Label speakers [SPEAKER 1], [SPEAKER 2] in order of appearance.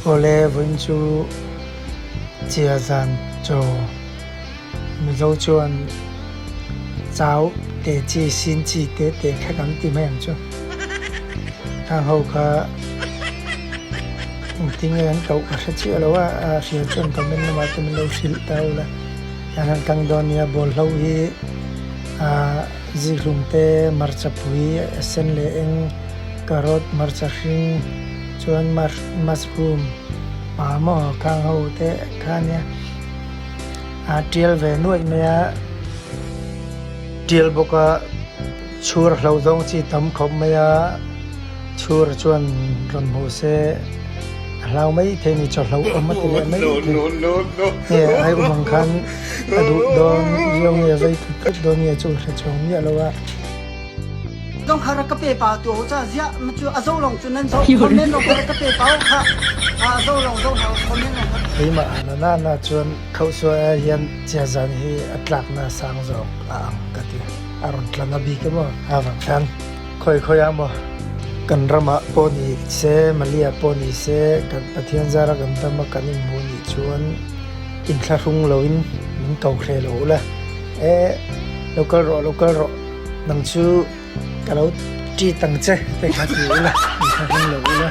[SPEAKER 1] Awle vawiin chu chia zan chaw Mizo chuan chau te chi sin chi te te kha kan ti mai ang chu. Khang ho kha engtin nge an koh ka hre chiah lo a, a hria chuan comment lamah te min lo hrilh ta ula. An han kang dawn nia bawlhlo hi ah zikhlum te hmarcha pui a sen leh eng carrot hmarcha hring chuan mushroom pa maw khang ho te kha nia a tial ve nuaih mai a tial bawk a chhur hlo zawng chi tam khawp mai a chhur chuan rawn hmuh se a hlau mai thei ni chaw hlo awm a ti leh mai thei nge ai awm ang khan a duh dawn viau nge vei thut thut dawn nge chu hre chhuang miah lo a.
[SPEAKER 2] Zong kha rak ka pe pa tu ho cha ziah ma chu a zo long chu nan zo comment long kha rak ka pe pa ho kha a zo long zo hna comment long kha.
[SPEAKER 1] Keimah a na na chuan Khauhsuai ah hian chiazan hi a tlakna sang zawk a ang ka ti. A rawn tla na bik emaw a vang khan khawi khawi ah maw kan ramah pawh ni se Malia pawh ni se kan Pathian zara kan dam a kan inhmuh nih chuan inthlahrung loin min ko hreh lo ula e lo kal rawh lo kal rawh nang chu ka lo ṭit ang che te kha ti ula inthlahrung lo ula.